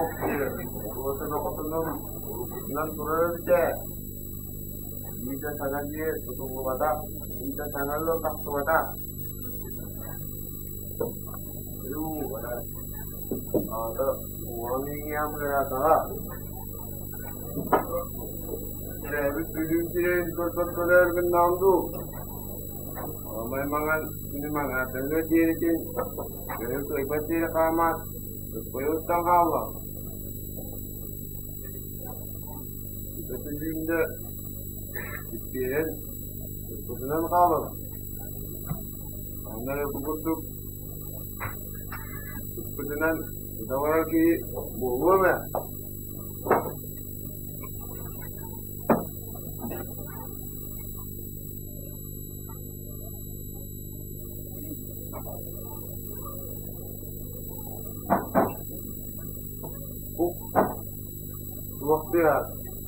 Оок-сиэ, оҕуруота бөҕөтүнэн уруккутунан турар эбит ээ, биир да саҥа дьиэ тутуллубатах, биир да саҥа ыал тахсыбатах. Уу, аҕата уҥуоҕун иҥиэҕин ыараатаҕа. Төрөөбүт Бүлүүм сирин көрбөт көрөөр гыннаҕым дуу? Аламай маҥан күнү маҥаатыҥҥа диэритин төһө кыайбат диэри хаамаат, ыппайыттан хаалла. Сыта түһүүм да сиппиэрэн, ыппытынан хаалар. Онно эрэ бу курдук ыппытынан ыта барар киһи буолуо эмэ. Бу туох тыаһа,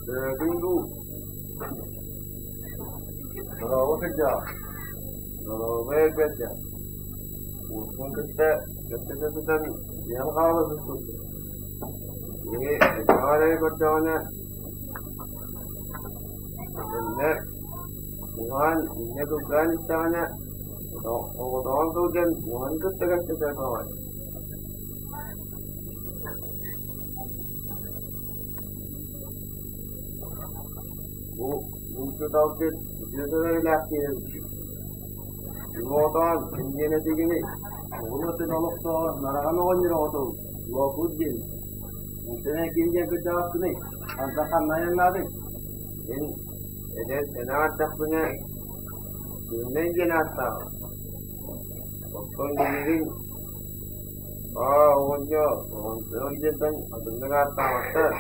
төрөөтүҥ дуу? Дорообо сылдьаҕын, дорообо эрбэрдэ, уоспун кытта кэпсэтэ сытан иһэн хаала сыспыппын. Киһи элбэҕи эрэ көрдөҕүнэ, иннэ уһаан, иннэ кылгаан истэҕинэ, оҕотоҕон сылдьан уһан кытта кэпсэтэр баҕайы. Бу булчут-алчыт үтүө сэбэрэлээх киһи эбиккин. Оҕотоон ким диэн этигиний? Оҕуруотун олохтооҕо Нараҕан оҕонньор оҕотун Лоокуут диэн. Онтон эн ким диэн кырдьаҕаскыный? Хантан ханна айаннаатыҥ? Мин эдэр сэнэх эрдэхпинэ Күннэй диэн ааттааҕым. Оттон билигин Аа, оҕонньор, оҕонньор диэнтэн атыннык ааттаабаттар.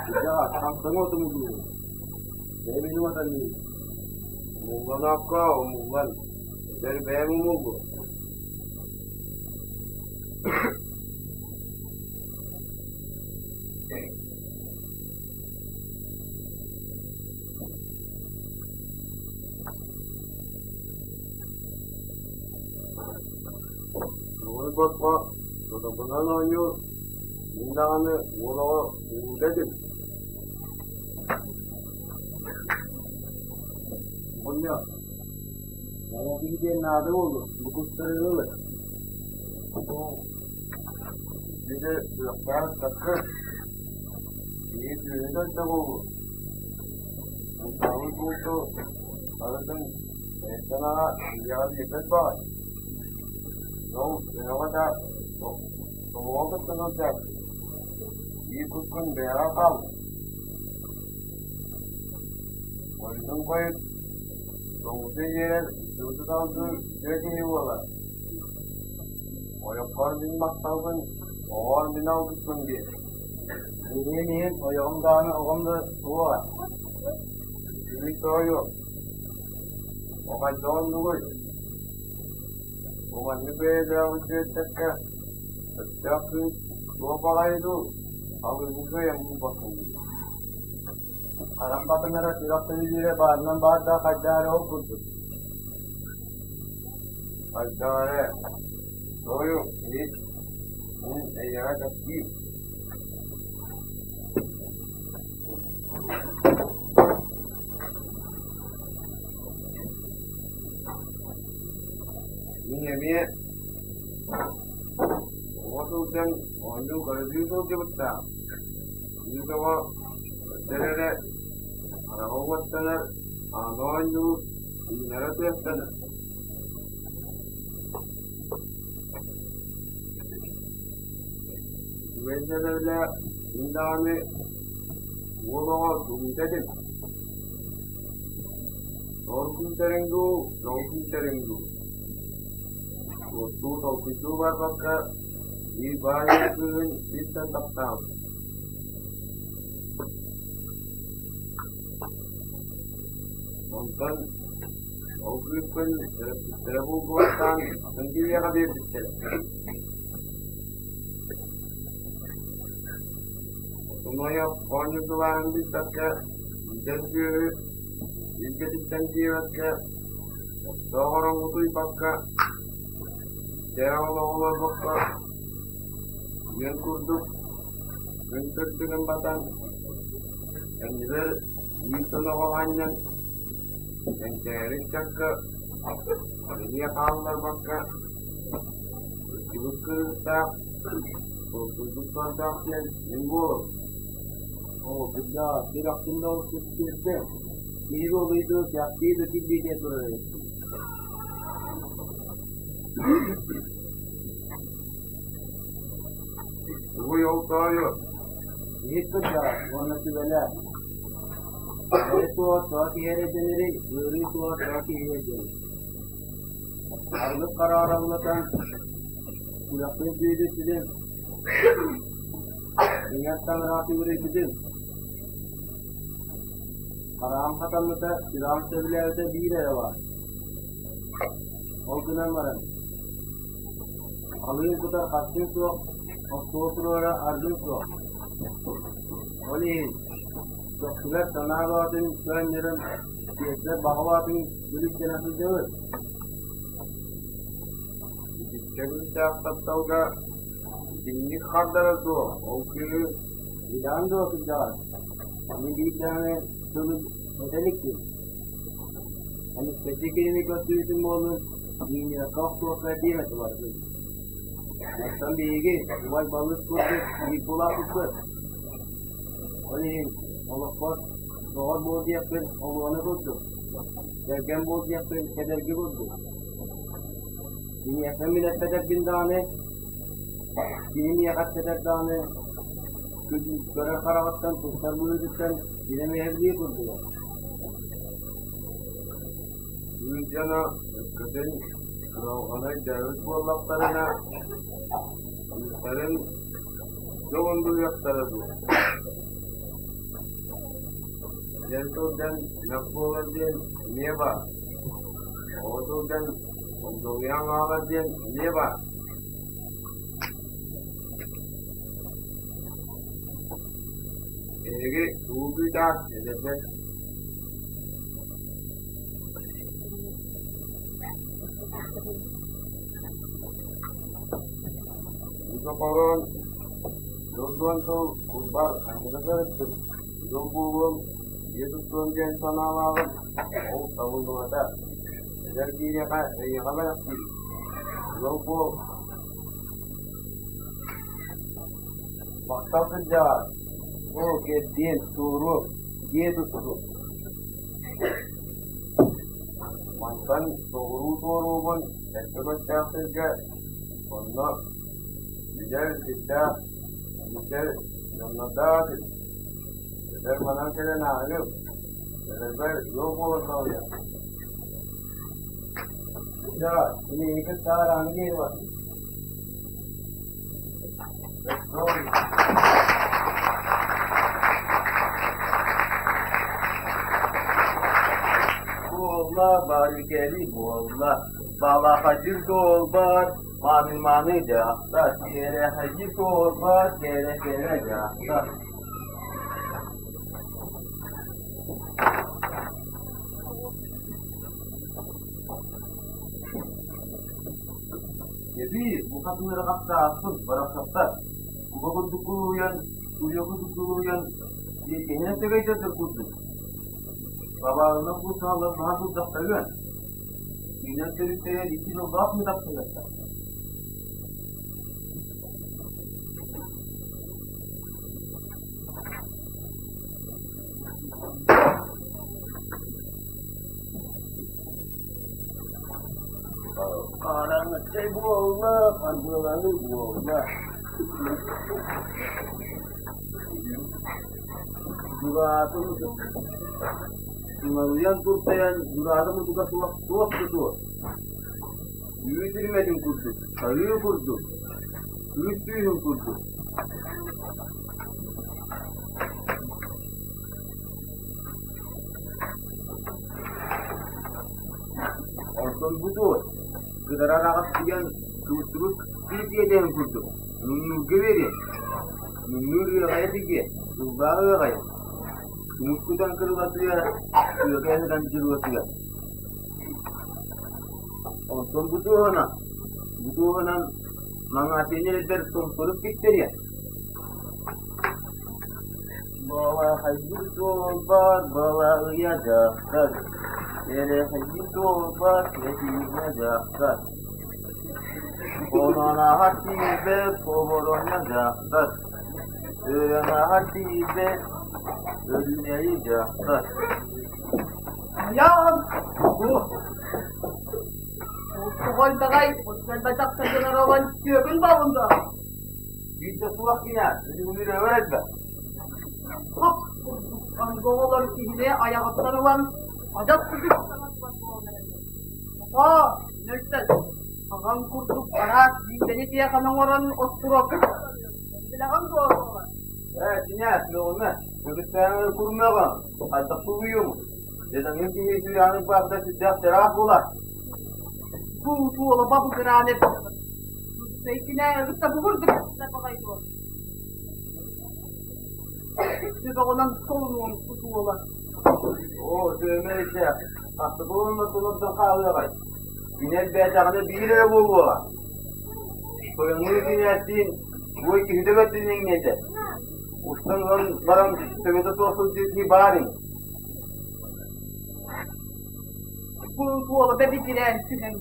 Дьэ, хамсаҥа отумулуу. Бэйэбин уотаныы. Умуллан умуллан. Эдэр бэйэм умуллу. Көҥүл босхо сотокунан оонньуур, мин даҕаны уол оҕо уута этим. Оҕонньор, эйэ киһи диэн наада буоллун, бу кустары ылы. Бу ити кыахтаах ыччаккын, киһи түөһүн өлтө буолуо. Бултаабыт булду барытын бэйэттэн аҕа илиэҕэ биэрбэт баҕайы. Ол бэйэҕэ да тобоҕо кытта сылдьааччы. Биир кускун бэйэҕэ хаал. Хойутун хойут тоҥусу иэрэр үчүгэй салгыы үтүө киһи буолар. Ойоххор мин махталбын, оҕоор мин алгыспын диэ. Билиэн иһин ойоҕум даҕаны оҕом да суоҕа. Үчүгэй тоойуом, оҕонньоҕун дугуй? Бу маннык бэйэлээх үтүөттэккэ, өстөөх кыыс туох баҕайы дуу, алыыны кыайан булбаккын дии. Харах батынара сүрэх сөбүлүүрэ баарынан баардаах хайдах эрэ ол курдук. Хайдах эрэ, тоойуом, иһит, мин эйиэхэ кэпсиим. Мин эмиэ оҕо сылдьан оонньуу көрүлүү сылдьыбыттаах. Кыыс оҕо көрдөр эрэ хараҕа уоттанар, аана оонньуур, тыынара тыастанар. Үчүгэй сэбэрэлээх мин даҕаны уол оҕо тугута этим. Ол күүтэриҥ дуу, дьол күүтэриҥ дуу? Суоттуу толкуйдуу барбакка, биир баай кыыһын сиртэн таптаабыт. Онтон ол кыыспын төрөппүттэрэ булгубаттаан атын киһиэхэ биэрбиттэрэ. Отунойох оонньуу сылааһын билбэккэ, иитэр сүөһү илгэтиттэн диэбэккэ, оттоох ороҥҥо утуйбакка, дээх олоҕу олорбокко, Үөн курдук күн сырдыгын батан, кэннибэр биир тоноҕо анньан, кэнчээри ыччакка эмиэ хаалларбакка, кырдьыбыт кырыыстаах, толкуйбут суордаах диэн мин буолуом. Оо, кырдьаҕас, сүрэхпин да ол сүрдэ, биһиги олуйдуу кэхтии да кирбиитэ турар эбиппит. Угуй ол тоойу, Иһит кырдьаҕас уонна сүбэлээ. Эрэ суох тоҕо киһи эрэйдэнэрий, ыарыы суох тоҕо киһи эрэйдэнэр. Аргыс хараараллатан, сүрэхпин сүүрүттүм, иҥэр таҥараҕа сүгүрүйбүтүм. Хараҕым хатаммыта, сүрэҕим сөбүлээбитэ биир эрэ баар. Ол гынан баран, халыым кутар харчым суох, остуол туруора аргым суох. Ол иһин, көхсүгэр санаа баҕатын көөнньөрөн, сиэппэр баҕа баҕатын күлүктэнэ сылдьабыт. Итиччэ күүстээх тапталга итинник хардара суох, ол кыыһы Билэҕин дуо кырдьаҕас, мин биир даҕаны тылы этэ иликпин. Эмискэччи кинини көрсүбүтүм буоллун, мииниэххэ охсуохха диэм этэ барытын. Оттон биһиги убай балыс курдук биир булааппыппыт. Ол иһин олохпор доҕор буол диэхпин олуона курдук, кэргэн буол диэхпин кэдэрги курдук. Киниэхэ мин эппэтэрбин даҕаны, кини миэхэ эппэтэр даҕаны, көрөр хараҕыттан, туттар быһыытыттан илэмиэһэлии курдуга. Түүн дьоно өскөтүн кыһалҕаны өйдөөбүт буоллахтарына, кыыстарын дьолун быыһыахтара дуо? Эдэр сылдьан ынах буолар диэн эмиэ баар, оҕо сылдьан огдолуйан хаалар диэн эмиэ баар. Эһиги тугу күүтэҕит эдэрдэр? Сокорон, дьолдуон тыл курбар аҥыра сырыттым, дьол буолуом, дьиэ туттуом диэн санаалааҕым, ол табыллыбата. Эдэр киһиэхэ эйиэхэ бэлэхтиир, дьол буол. Махтал кырдьаҕас, оо кэрдиэн, туоруо, дьиэ тутту. Мантан соҕуруу туоруубун эрдэ көстөөх сиргэ, онно билэр сирдээх, билэр дьоннордоох этим. Эдэр манан кэлэн ааһыам, эдэрбэр ыал буолан соһуйа. Кырдьаҕас, кинини кытта арааны диэри бардым. Буолла, барыкели буолла, балахадьыр туолбар, мааны-мааны дьахтар, кэрэхэдьир туолбар, кэрэ-кэрэ дьахтар. Эбии букатын ыраҕастаахпын, барахсаттар. Куба курдук кулуһуйан, туйа курдук дулуһуйан, тиэкиһинэн тэгэйдэрдэр курдук. Бабаарынан куусаһаллар наһаа курдахтарыан. Кинилэр төрүттэрэ икки дьоллоох мытаптыгаттар. Хараҥаччай буолла, харбыалаһыы буолла. Дьураатын Туналыйан туртайан дьураата мутуга суох туох да суох. Үүт үрүмэтин курдук, сарыы курдук, үүт сүүһүн курдук. Онтон бу туой, кытарар аҕастыйан кыбыстыбыт кыыс иэдэһин курдук, муҥнуурга биэриэ. Муҥнуур ыаҕайа тигиэ, сылбаах ыаҕайа. Тумус кутан кырылатыа, тыага ыһытан дьырылатыа. Онтон бу туоһунан, бу туоһунан Маҥаатыйан эрдэр тумсурук киктэриэ. Балахайдыы суолбар балаҕыйа дьахтар, Эрэхэйдии суолбар кэтиинэ дьахтар, Онон аһар тиийбэт хоборонньо дьахтар, Өрөн аһар тиийбэт өлүнэйи дьахтар. Айаан! Тоҕойдаҕай, отчалбатах сылдьан түөкүн баҕында. Биирдэ суох кинээс, үтүгүнүр өвөр элбэх. Хоп курдук аныгы оҕолор киһини айаҕыттан ылан адьас курдук саҥарбат буолан эрэллэр. Оҕо, нөлтөн, аҕаҥ курдук араас биитэни тиэхэн оҥорон остуруокка билэҕин дуо оҕолор? Ээ, кинээс, мөҕүмэ, бүгүттээҥи курмэҕин, хайдах суруйуум? Дьадаҥы киһи сүрэҕин баахта сүрдээх чараас буолар. Бу туола бабыгыраан эрдэҕин. Иккинээҕи да бугурдук баҕай дуо? Төбөҕүнэн солунуон тутуола. Оо, сөөмө ичэ, хастыбылын отунурдан хаалыаҕай. Кини элбээтэҕинэ биир эрэ буолуоҕа. Тойоннуу кинээстиин уой киһитэ бэрдин иҥнэтэ. Устан ылан баран төбөтө суох сылдьыы киһи баар ини. Бу туола бэбигирээн түһэн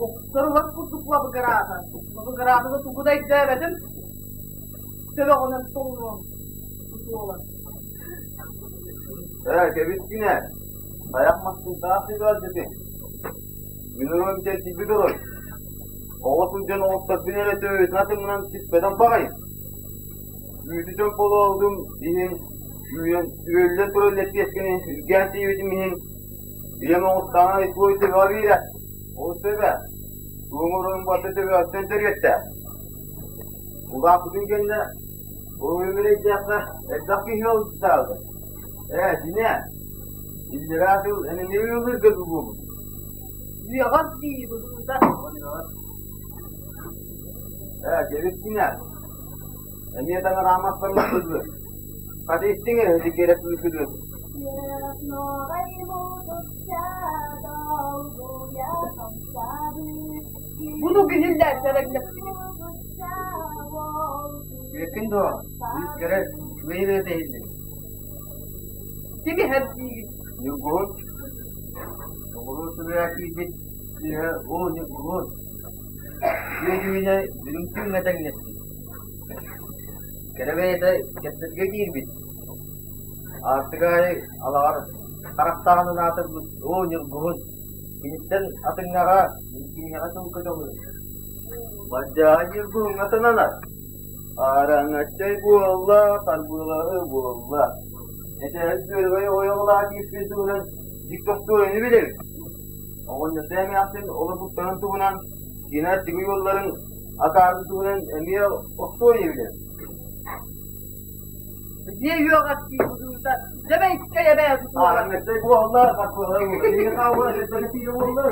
охсор ылар курдук лабыгыраата. Лабыгыраата да тугу да өйдөөбөтүм. Төбөҕүнэн солунуон тутуола. Ээ, кэбис кинээс. Тайах мастыытаах сыдьаалдьытын. Мин ырыам чэрчийбит орой. Оҕо сылдьан оҕустарбын эрэ төбөтүн атыҥынан сиппэтэх баҕайы. Үүтү чомполообутум иһин, үүйэн, үөллэн турар лэппиэскэни үргээн сиэбитим иһин, ийэм оҕустааҕын айкуой төбөҕө биэрэ. Ол төбө, туоҥ оройун барыта төбөҕүттэн төрүөттээх. Улааппытын кэннэ уруйум эрэйдээххэ элбэх киһи олуттаабыта. Ээ, дьиҥэ, иллэрээ сыл эн эмиэ ыаллыырга буолбут. Үөҕэр дии быһыыта. Ээ, кэбис дьиҥэ, эмиэ таҥараамас барбыт Хата истиҥ эрэ, диккэрэ кыыс. Буну күһүллэр сэрэҥнэстигит. Үөккүн дуо? Кыыс көрөр, үчүгэй ырыата иһиллэр. Кими иһэр диигин? Ньургуһун. Оҕуруо сыбыа киирбит кыыһа оо Ньургуһун. Үөдүйүнэ үрүҥ күҥҥэ тэҥнэспит. Кэрэ бэйэтэ кэпсэтигэ киирбит. Аартык аайы алаҕар харахтааҕынан аатырбыт оо Ньургуһун. Киниттэн атыҥҥаҕа, киниэхэ тыл көтөҕүө. Бадьаа Ньургуһуҥҥа сананар. Араҥаччай буолла, харбыалаһы буолла. Этээт күөлүгэй ойоҕолоох киирбит туһунан диктостуойаны билэбит. Оҕонньото эмээхсин олорбуттарын туһунан, кини аттыгы уолларын акаарын туһунан эмиэ остуоруйа билэбит. Дьиэ үөҕэр дии быһыыта, дьэбэйкэй эбээ тутуоҕа. Араҥаччай буолла, харбыалаһы буолла. Кини хаалла, тиийэ буолла.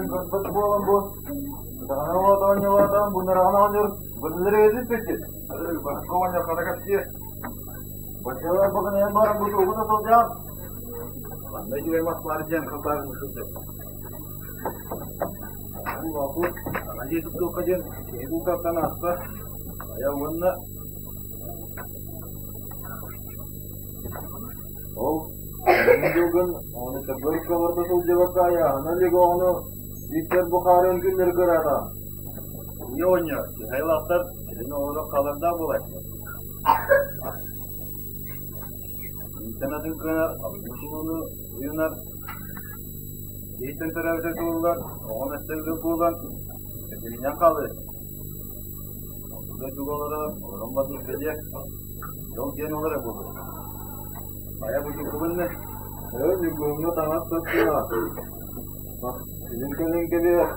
Көрбөт буолан бу оонньуулаатаҕын буннараҕын оонньуур быдылары эдиппитин оонньуу хата кэпсиэ баччалар баҕын эн баран бу тугу сылдьаан манна үчүгэй мас баар диэн хатаарын сылдьар бу саҥа дьиэ туттуохха диэн киһи бултартан ааста айа уонна Ол дьылгын ону төгүрүк олордо сылдьыбакка айааһына илик оҕону ииттэр бухаарын күннэри кыраата. Ийэ оҕонньор, киһи-айлаахтар кэлин оҕолоро хаалардаах буолааччы. Иитэн атын кыанар, алгыс тулуну уйунар, иитэн төрөөбүтэ туоллар, оҕо өссө ыал буолан, кэтилинэн хаалыа. Дойдуга олорор, олорон барбыт бэлиэ, дьол диэн ол эрэ буолуо. Хайа бу дьуккубунна? Өө ньуккуҥҥа таҥас саптыаҕа. Силин кэлин кэбиһэр.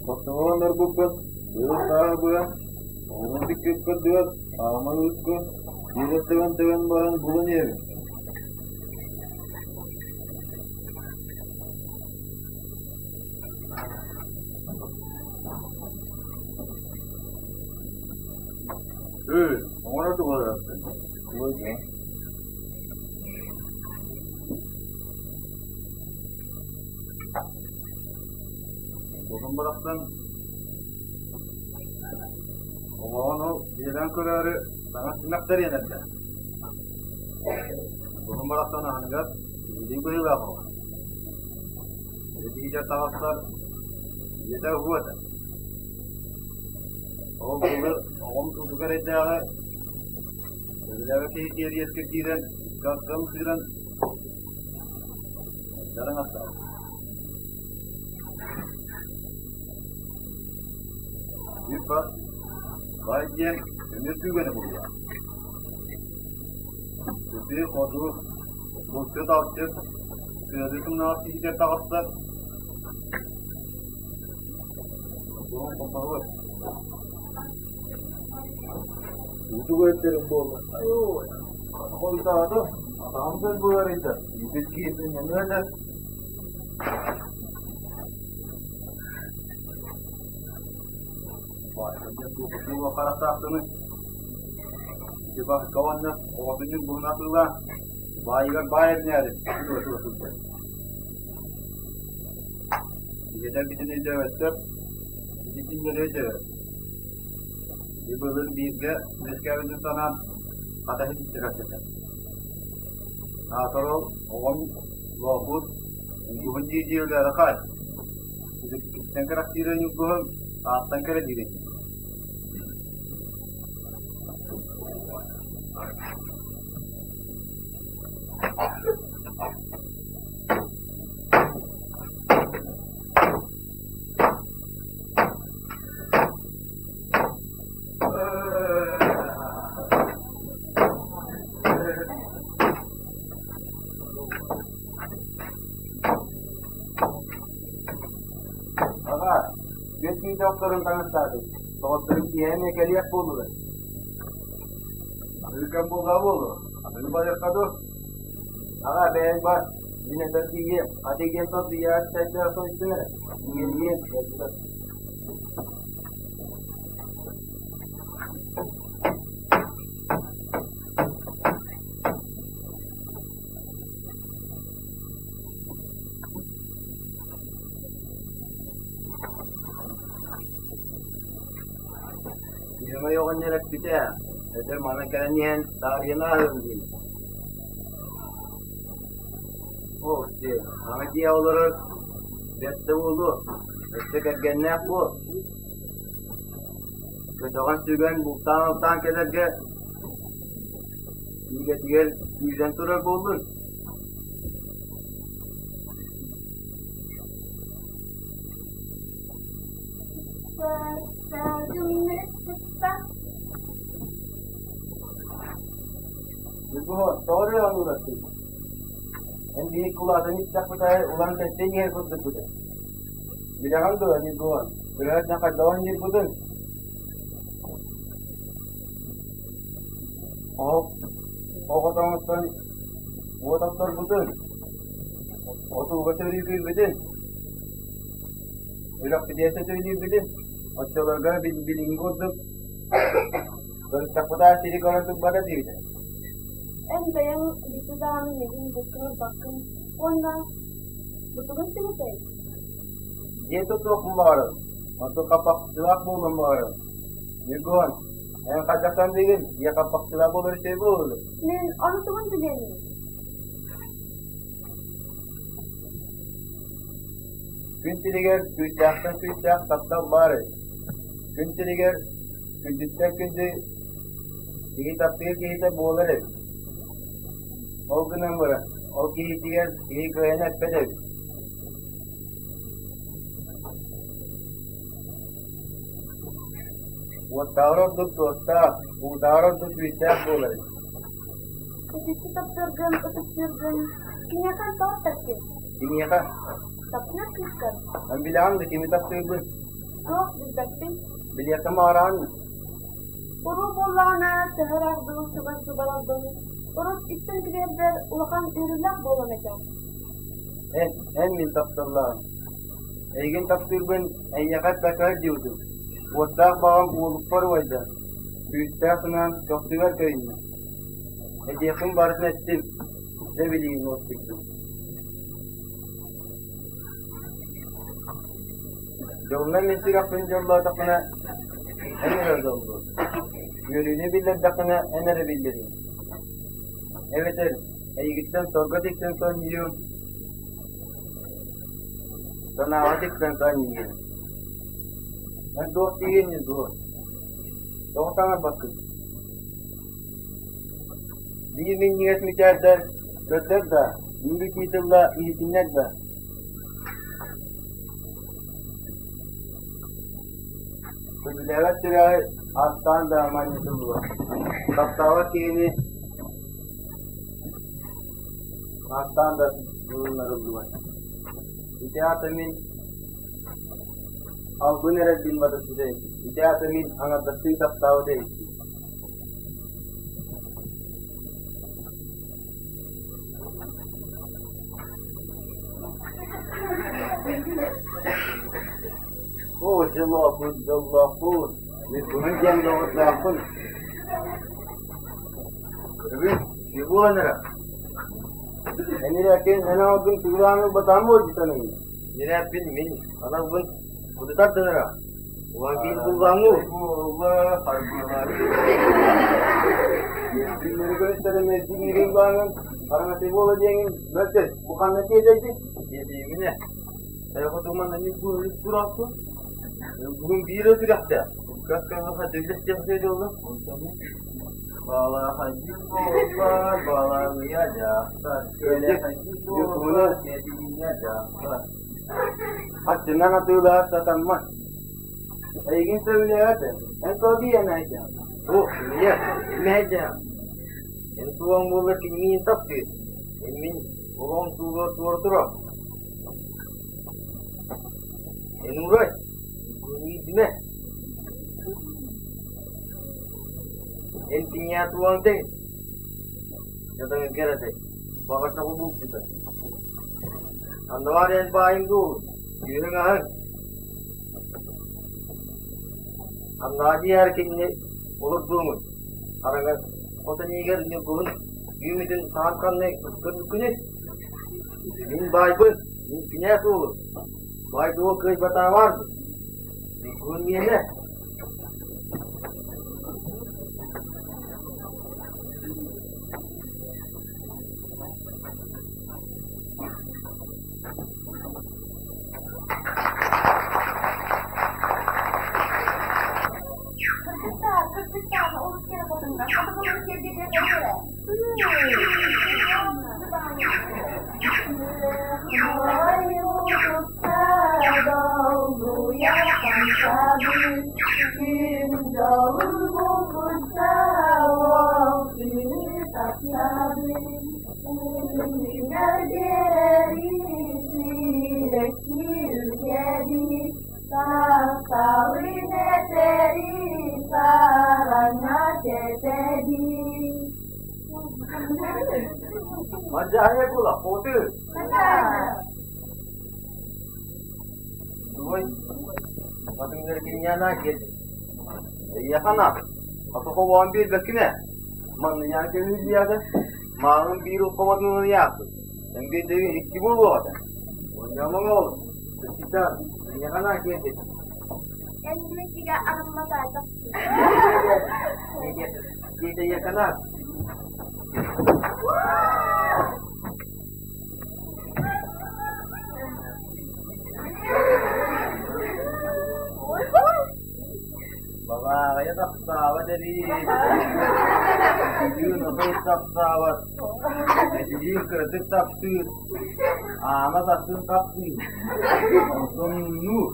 Саптымаҕын ырбыппын, быыс сааһы быа, оҕону тиккиппэр дыар, хаама ыыкка, биирэ тыган-тыган баран булан иһэбин. Оҥоро туһалаахтын. Оҕом барахсан оҕоҕун ол биэрэн көрөөрү саҥа симэх тэрийэн эрдэ. Оҕом барахсан аһыныгас илии быһыылаах оҕо. Этиитэ таҕыстар ийэтэ уһуо этэ. Ол былыр оҕом тутугар эйдээҕи сөбүлээбэт киһи киэриэскэ киирэн ыкка сыыран дараҥастаабыт. Үп-бас баай диэн көмүс күүгэнэ буолла. Сытыы-хотуу, булчут-алчыт, тыалы сымнаҕас киһитэ таҕыстар. Тугун холбоһуой? Утугу эттерим буолла. Хойутааты, атаҕым көлбүгэрийдэ, иипит киһитин нөҥүө этэ. Туох харахтаахтыны типа каванна оҕотунньук буһун атыылаа баайыгар баай эбинээри Ийэтэ бүтүн өйдөөбөттөр, ити кинилэри өйдөөбөт. Былыр бииргэ үөскээбитин санаан хата иһиттэрэр этэ. Аатар ол оҕом лоокуут ньургуһун дии-дии өлөөрө хаай. Ититтэн кэрэхсиирэ ньургуһун ааттан кэрэ диирин. Аҕа, үөт киһитэ охторун таҥастаатым. Доҕотторум киэһэ эмиэ кэлиэх буоллулар. Аһыы кэм буоллаҕа буолуо. Аһыы барыахха дуо? Аҕа, бэйэҥ бар. Мин этэр тиийиэм. Хата диэн тот ийэҕэр чайдаах сойдун эрэ. Иҥэриэм, диэтилэр. Ньыгай оҕонньор эппитэ, өтөр маны кэлэн иһэн таарыйан ааһыам диэн. Оо, дьэ, аҥа дьиэ олорор бэрт да буолуо, өссө кэргэннээх буол. Көтөҕөн сүгэн бултаан-алтаан кэлэргэ күүлэтигэр күүрэн турар буоллун. Ньургуһун, тоҕо эрэ уураттыҥ? Эн биһик кулаатын истэхпитэ улахан тэттэн иһэр курдукпут. Билэҕин дуо, Ньургуһун, кыра хайдах оонньуурбутун? Оһох оҕотоҥуттан уот отторбутун, отууга төрүүрбүтүн, үрэхпитиэсэ төрүүрбүтүн, оччолорго билиҥҥи курдук көрүстэхпит аайы сири көрөн турбата диибит. Эн бэйэҥ бүтү даҕаны миигин булкун ылбаккын уонна бутугун түмүтэй? Дьиэ тутуохпун баҕарабын, онтон хаппахчылаах буолуон баҕарабын. Ньургуһун, эн хайдах саныыгын, дьиэ хаппахчылаах буолар үчүгэй буолуо дуо? Мин ону тугун билиэмий? Күн сиригэр күүстээхтэн күүстээх таптал баар эбит. Күн сиригэр күндүттэн күндү киһи таптыыр киһитэ буолар эбит. Ол гынан баран, ол киһитигэр киһи кыайан эппэт эбит. Уоттааҕар ордук суостаах, уутааҕар ордук күүстээх буолар эбит. Итиччэ таптыыргын, ытыктыыргын киниэхэ тоҕо эппэккин? Киниэхэ? Таптыыр кыыскар. Эн билэҕин да кими таптыырбын? Суох, билбэппин. Билиэххэ маараан Уруу буоллаҕына, төһө ыраах дуу чугас дуу барарбын, урут истэн килиэрбэр улахан үөрүүлээх буолуом этэ. Эн, эн мин тапталлааҕым. Эйигин таптыырбын эйиэхэ эппэккэ диэбитим. Уоттаах баҕам уолукпар уойда, күүстээх санаам көхсүгэр көйүннэ. Этиэхпин барытын эттим, дьэ билигин уоскуйдум. Дьолунан мин сүрэхпин дьоллоотохпуна, эн эрэ дьоллуо. Үөрүүнү биллэрдэххинэ, эн эрэ биллэриҥ. Эбэтэр эйигиттэн сорго тиксэн сонньуйуум, санааҕа тиксэн сонньуйуум. Эн туох тиийиэҥий дуо? Тоҕо саҥарбаккын? Биир минньигэс мичээрдэр көрдөр да, биир итии тылла иһитиннэр да. Сөбүлээбэт сүрэҕи ааттаан да манньытыллыбат. Таптаабат киһини ааттаан да булуннарыллыбат. Ити аата мин албын эрэрбин батысыта ити аата мин аҥардастыы таптаабыт эбиппин. Оо, дьоллоохпун, дьоллоохпун, мин диэн доҕордоохпун. Бүгүн Иван эрэ. Эн эрэ эн алгын тугураан ылбатаан буолбутаныҥ. Нирээппин мин аналбын кудутар дынара. Улан киин буллаҥу. Күннэри көрүстэрин биирин бааҥын хараҥаты буола диэҥин мөлтөс бу ханна тиэдэйдин диэтииминэ Айхотуман ани турааппын бүгүн биир өтүрэхтээх кас каҥаха дөйлэстиэхсэ дьолла Балахайдыы буолла, балаҕыйа дьахтар, кэлэхайдыы буолла, кэтиинэ дьахтар. Аттынан атыылаһар сатаммат. Эйигин сөбүлээбэтэ, эн тоҕо эмээйдээх? Суох, ийэ, эмээйдээх. Эн туоҥ буоллар кинигин таптыыр. Эн мин олоҕум туугар туора турар. Эн урай, күнүүтүмэ. Эн киниэхэ туоҥ тэҥ. Дьадаҥы кэрэтэ, баҕачаҕы булчута. Анныбар эн баайыҥ дуу, үөһүҥ аһыҥ. Аннаа диэри кинини олордуоҥун, хараҥа хотон иһигэр ньургуһун үүммүтүн хаһан ханна көрбүккүнүй? Мин баайбын, мин кинээс уолум. Баай дуо кыайбатаҕар, ньургуһун миэнэ. Кыргыттар, кыргыттар, олус кэрэ хотуҥҥа хатыллыбыт сиргэ кэллэ. Мадьаайа була хоту. Дуй, Атыҥнаргынньана кет. Эйиэхэ Атохобоон биэрбэккинэ. Манныйаан көмүллүяда. Мааҕын биир уккабатын ыйаахпыт. Эмбиэдэги икки буолуоҕа. Онньоомоҥ ол. Кырдьыктаан, эйиэхэ киэрдит. Эннисигэ арымматаатах. Диэтэ яканат. Балааҕайа таптаабат эбит. Бүлүүн отой таптаабат. Этилиин кыратык таптыыр. Аана тахсын таптыыр. Оннуу.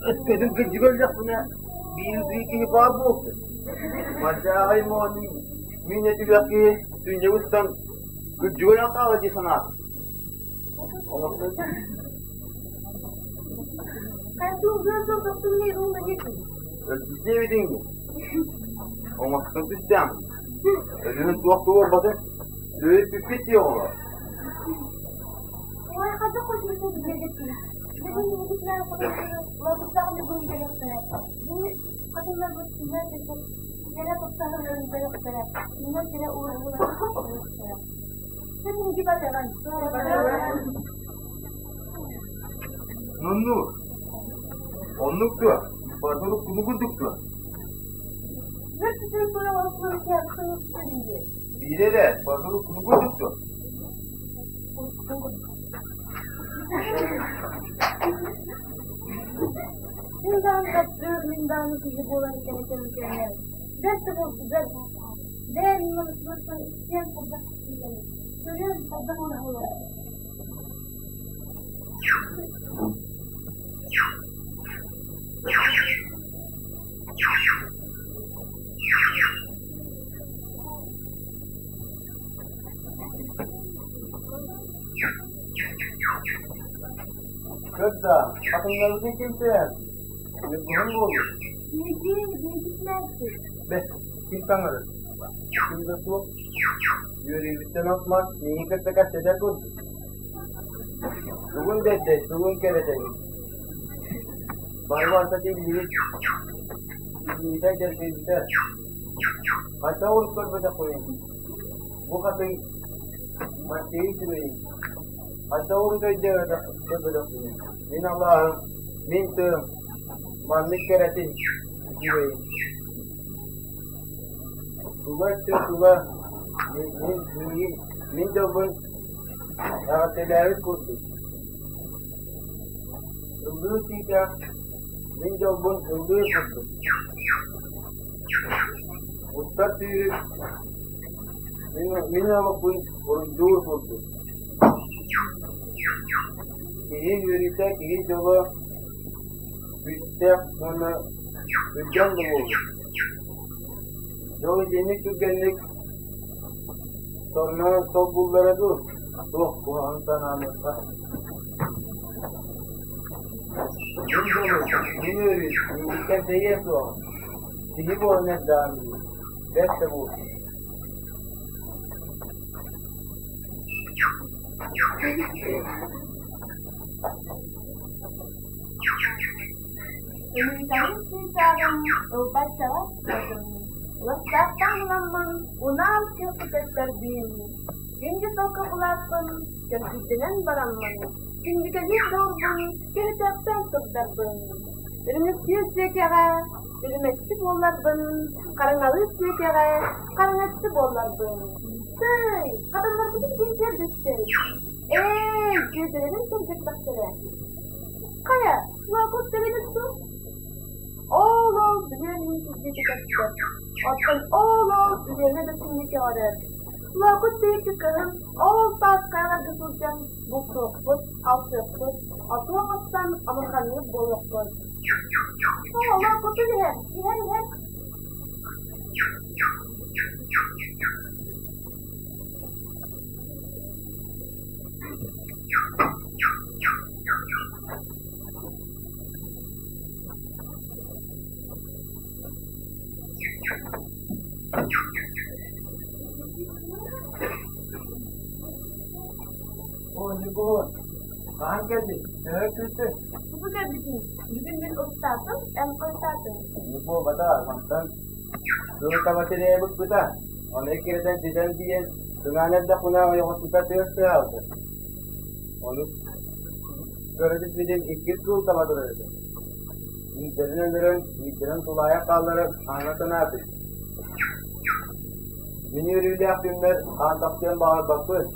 Өскөтүн кырдьыга өллөхпүнэ, биир ытыы киһи баар буолсун. Мадьааҕай моонньун мин этилэх киһи сүнньүгүттэн кырдьыга өлөн хаалар дии санаатым. Өлбүтүн оҥостон түстэм. Өлүһүн туох туорбатын, өлү бүппүт дии оҕолор. Нунну. Оннук дуо? Барыта уруккуну курдук дуо? Биирэ эрэ, барыта уруккуну курдук дуо? Мин даҕаны таптыыр, мин даҕаны киһи буолар кэрэ кэмикээннэр. Бэрт да буолсу бэрт. Бэйэм муннуктан иккиэн хайдах киирдилэр. Көрүөм хайдах оҥоһуллар. Көр да, хатыҥнарбытын ким түһэр? Ньургуһун буолуо. Биһиги биһигитинээччи. Бэс, ким таҥарар? Ким да суох. Үөрүүбүттэн от-мас миигин кытта кэпсэтэр курдук. Тугун бэрдэй, тугун кэрэтэй? Бары барыта тиллибит, тиллибитэ дьэргэйбитэ. Хайдах урут көрбөтөхпүнүй? Бу хатыҥ мастыы үчүгэйин. Хайдах урут өйдөөбөтөх көрбөтөхпүнүй? Мин алааһым, мин тыам, маннык кэрэтин, үчүгэйин. Тула өттүн тула мин, мин, миигин, мин дьолбун эҕэрдэлээбит курдук. Ыллыыр тиитээх мин дьолбун ыллыыр курдук. Устар сүүрүк мин, мин олохпун уруйдуур курдук. Киһи үөрүүтэ, киһи дьоло күүстээх уонна түргэн да буолуо. Дьол итинник түргэнник сонно солбуллара дуу, суох куһаҕан санааммыкка. Мин дьолу, мин үөрүү, миигиттэн тэйиэ суоҕа. Киһи буолан эрдэҕим дии, бэрт да буолсу. Ымыытарын чыычааҕым ылбаччаҕа сытым, Ластаахтаан ыламмын унаал кыырпыт өттөрбүн, Күндү солко былааппын көрбүттэнэн бараммын, Күндүкэлиир доҕорбун кэһэтиэхтээн турдарбын, Үрүмүктүүр сиэкэҕэ үрүмэччи буолларбын, Хараҥалыыр сиэкэҕэ хараҥаччы буолларбын. Тыый, хатаннарбытын ким сиэрдэстэй? Ээ, дьүөгэлэрим сэргэттэхтэрэ. Хайа, Лоокут тэбэнэр дуу? Ол-ол билиэн иһин сирдии көстөр. Оттон ол-ол Өлүөнэ да синньи көҕөрөр. Лоокут диэки кыһын ол саас хайаларга сылдьан бултуохпут, алтыахпыт, отуо хастан омурҕанныыр буолуохпут. Оо, Лоокуту иһэр, иһэр, иһэр. Оо, Ньукулуон, хаһан кэллиҥ? Төһө күүттүҥ? Бу кэлбитим. Бүгүн мин устаатым, эн хойутаатыҥ. Ньукуо, бата, мантан сыл таба тирээбиппыта. Ону эккирэтэн ситэн тиийэн, тыҥаан эрдэхпинэ ойоҕоспута тыас тыаһаабыта. Ону көрө түспүтүм иккис кыыл таба турар этэ. Биирдэрин өлөрөн, биирдэрин тулаайах хаалларан ааҥҥа санаатым. Мин үөрүүлээх күммэр хаан тахсыан баҕарбаппын.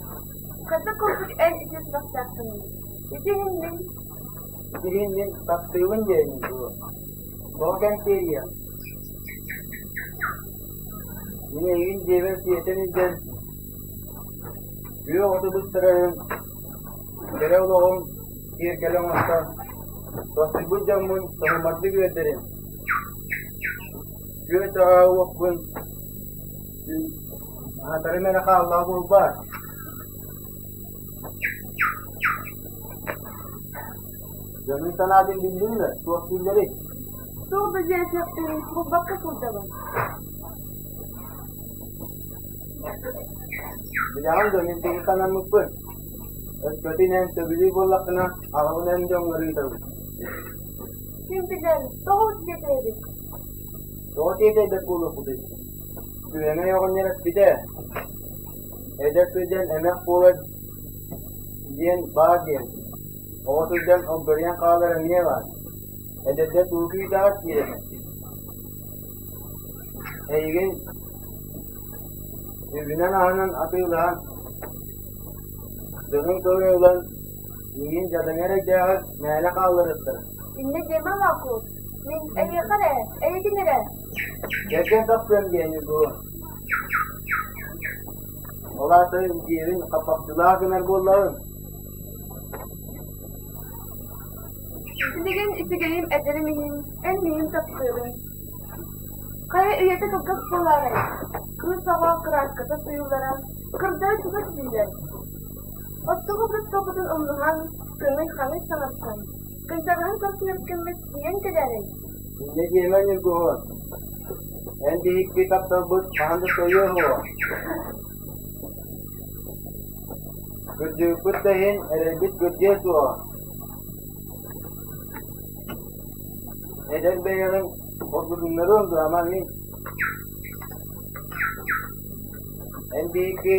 Хата курдук эн ити сүрэхтээххиний? Ити иһин мин Ити иһин мин таптыыбын диэн дуо? Тоҕо кэмсиэриэм? Мин эйигин дьиэбэр сиэтэн илдьэн, күөх оту быстарарын, кэрэ олоҕум киэргэлэ оҥостон, сосуйбут дьоммун соһумардык үөрдэрим. Күөс аҕаа уоппун аһатарым эрэ хааллаҕа буолбаат? Дьонун санаатын биллиҥ да, туох дииллэрий? Туох да диэтэхпин булбакка сылдьабын. Билэҕин дуо, мин тугу санаммыппын? Өскөтүн эн сөбүлүүр буоллаххына, аҕабын эн дьоҥҥор ыытабын. Ким билэр, тоҕо тиэтэйэбит? Тоҕо тиэтэйбэт буолуохпутуй? Күөмэй оҕонньор эппитэ, эдэр сылдьан эмэх буолар диэн баар диэн. Оҕо сылдьан огдоруйан хаалар эмиэ баар. Эдэрдэр тугу күүтэҕит диэн Эйигин үбүнэн-аһынан атыылаһан, дьонуҥ тылын ылан, миигин дьадаҥы эрэйдээҕи мээнэ хаалларыахтара. Инньэ диэмэ Лаакуус, мин эйиэхэ эрэ, эйигин эрэ. Кэргэн тахсыам диэн Ньургуһун. Ол аата дьиэбин хаппахчылаах гынар буоллаҕыҥ. Билигин үчүгэйим эдэрим иһин, эн миигин таптыырыҥ. Хайа үйэтэ кылгас буолаарай? Кыыс оҕо кырааската сыыйыллара, кырдара чугас биллэр. Оттоҕо быттаппытын умнуһан, көҥүл-хаҥый саҥарсан, кынчаҕаһын көрсүһэркэммит тиийэн кэлээрэй? Инньэ диэмэ Ньургуһун, эн биһикки тапталбыт хаһан да сойуо суоҕа. Кырдьыбыппыт да иһин эрэйбит кырдьыа суоҕа. Эдэр бэйэҕин хоргутуннарыаҥ дуо, ама мин? Эн биһикки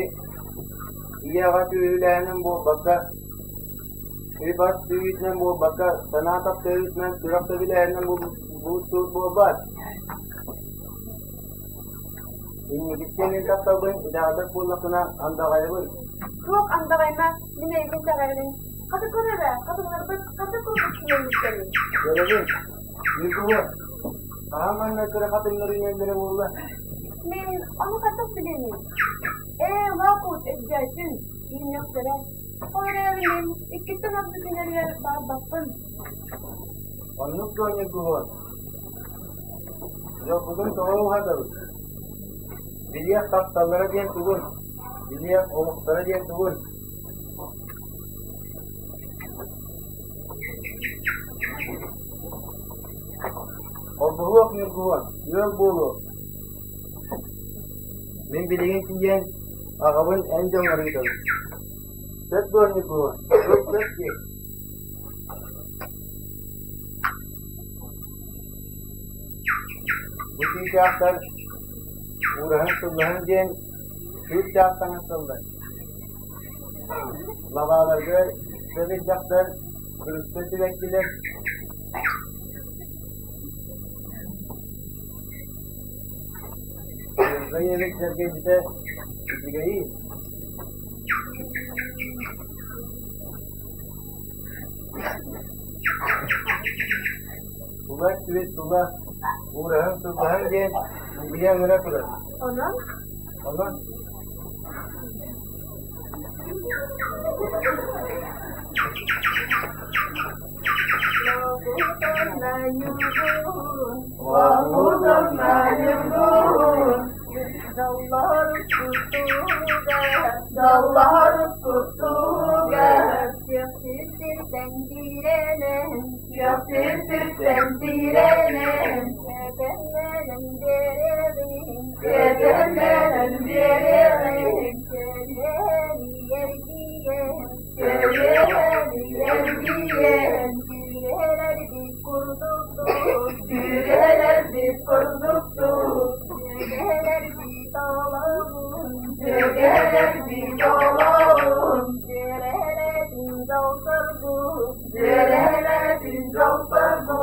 ийэ-аҕа күүһүлээһинин буолбакка, үп-ас түүйүүтүнэн буолбакка, санаа таптыырытынан, сүрэх сөбүлээһининэн булуттуут буолбат. Инникиттэн мин тапталбын итэҕэйбэт буоллаххына, андаҕайабын. Суох андаҕайма, мин эйигин итэҕэйэбин. Хата көр эрэ, хатыҥнарбыт хата курдук симэммиттэрий. Көрөбүн, Ньукуһун, хаһан манна кыра хатыҥнар үүнэллэрэ буолла? Мин ону хайдах билиэмий? Ээ, Лаакут өйдөөтүм, үүнүөхтэрэ. Ол эрээри мин иккиттэн ордук үүнэригэр баарбаппын. Оннук дуо, Ньургуһун? Дьолбутун тоҕо уһатабыт? Билиэх тапталлара диэн тугун? Билиэх олохторо диэн тугун? Холбоһуох Ньургуһун, ыал буолуох. Мин билигин тиийэн аҕабын эн дьоҥҥор ыытабын. Сөп дуо Ньургуһун? Сөп сөп дии. Бу чыычаахтар уураһан-сыллаһан диэн сүүрдээх таҥасталлар. Лабааларга сэбирдэхтэр, кырыста сибэккилэр Дьылҕа ийэбит сэргэйбитэ үчүгэйий. Тула өттүбүт тула уураһан-сыллаһан диэн илийэ ыҥыра турар. Онон? Онон Даллар кутуга, сиртэн тиирэнэн, сиртэн тиирэнэн, кэтэммэнэн биэрэбин, кэтэммэнэн биэрэбин, кэлиэргийэн, кэлиэргийэн, күүрэрбит курдуктуу, күүрэрбит курдуктуу, дьүгэлэрбит олоҕун, дьүгэлэрбит олоҕун, дьүөрэлэтин дьол-соргу, дьүөрэлэтин дьол-соргу.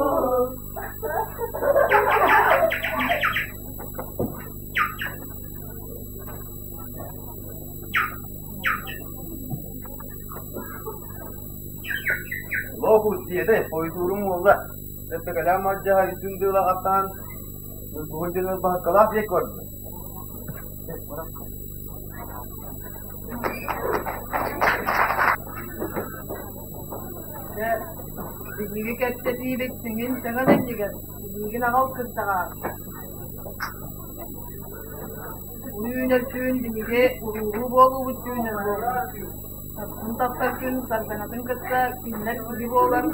Лоокуус диэтэ, хойутуурум уолла. Тэппэкэлээх мадьаһа үтүн дыылаҕаттаан Ньургуһун диэн ылбаһыккалаах диэки барда. Дьэ, биһиги кэпсэтиибит сиҥин-саҥан иннигэр миигин аҕал кырдаҕаа. Үүнэр түүн биһиги уруулуу буолуубут түүнэр буолар. Сарсын тахсар күн сардаҥатын кытта кинилэр киһи буолан,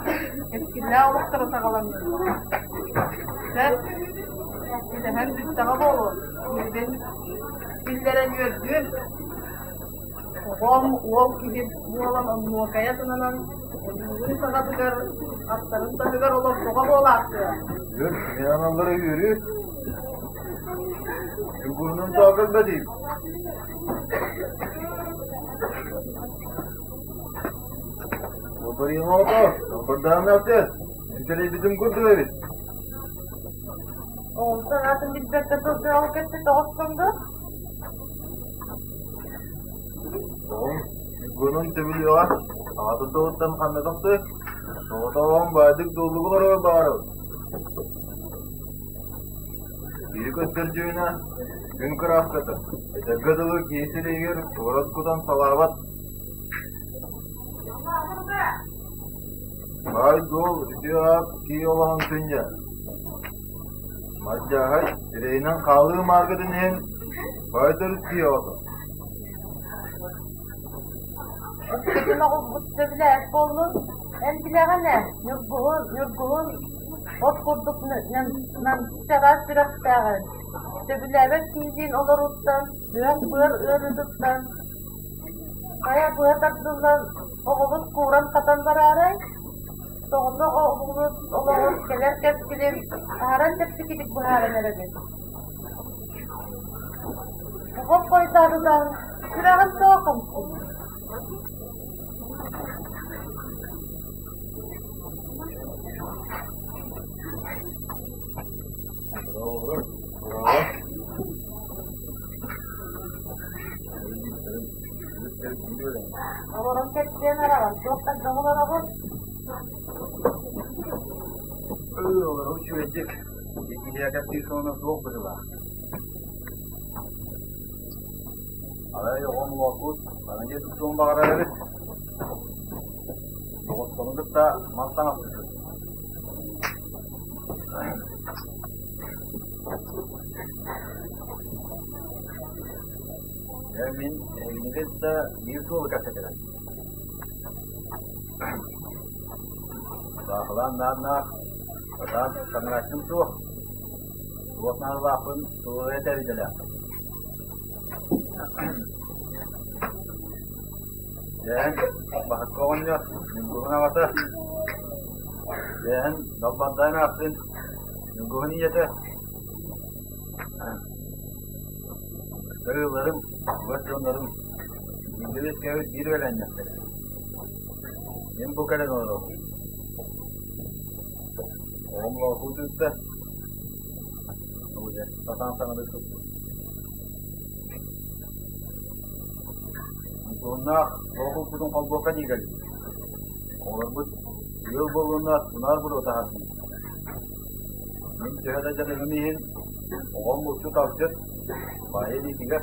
кэскиллээх олохторо саҕаланнын. Сөп, кэтэһэн бүттэҕэ буолуо, үөрэн биллэрэн үөрдүөн. Оҕом уол киһи буолан оннуокайа сананан, ойуурун саҕатыгар, аттарын таһыгар олордоҕо буолаахтыа. Үөр, аналлара үөрүү. Тугунан таакалбадим. Оборьемото, обордаанаты. Мин кэлэйбитим курдук эбит. Оҕом санаатын билбэккэ сылдьан ол кэпсэтэ оҕустуҥ дуо? Оҕом Ньургунун сөбүлүөҕэ, аҕатын туһуттан ханна тахсыай? Соҕотоҕун баайдык дуоллук олоруор баҕарабын. Киһи көстөр дьүһүнэ күн кырааската, этэргэ дылы киһи сирэйигэр куорат кутан салаабат. Баай-дуол үтүө аат киһи олоҕун сынньа. Мадьааһай сирэйинэн хаалыы мааргытын иһин баай төрүт киһи оҕото. Өскөтүн оҕолбут сөбүлээт буоллун, эн билэҕин ээ, Ньургуһун, Ньургуһун от курдук намчы сүрэхтээҕин, сөбүлээбэт киһилиин олорууттан, сүрэх-быар ыарыытыттан хайа быа тардыллан оҕобут кууран-хатан бараарай? Соҕотох оҕобут олоҕун кэлэр кэскилин аһаран чэпчэкитик быһааран эрэбит. Оҕом хойутаатытан сүрэҕим тоҕо хамсыыр? Олорон кэпсиэн араҕан, туох хайдах олороҕун? Олору үчүгэйдик. Киһиэхэ кэпсиир сонуна суох быһыылаах. Арай оҕом Лоокут аны дьиэ туттуон баҕарар эбит. Доҕотторун кытта мас таҥаспыт. Дьэ мин эһигини кытта биир суолу кэпсэтэрим. Саахалаан наар-наар сатаан таҥарааччым суох. Туох наадалаахпын тугу этэр идэлээхпин. Дьэһэн Баһыкка оҕонньор Ньургуһун аҕата Дьэһэн Далбардаан эмээхсин Ньургуһун ийэтэ Ыалларым, чугас дьоннорум бииргэ үөскээбит биир үөлээннэхтэрэ. Мин бу кэлэн олоробун. Оҕом лоокуут ыытта. Дьэ, сатаан саҥарыы сыппыт. Ньургуһуннаах лоокууппутун холбуохха дии кэллим. Оҕолорбут ыал буоллуннар, унаар буруо таһаардылар. Мин төһө да дьарыгым иһин, оҕом булчут-алчыт, баайа илиитигэр,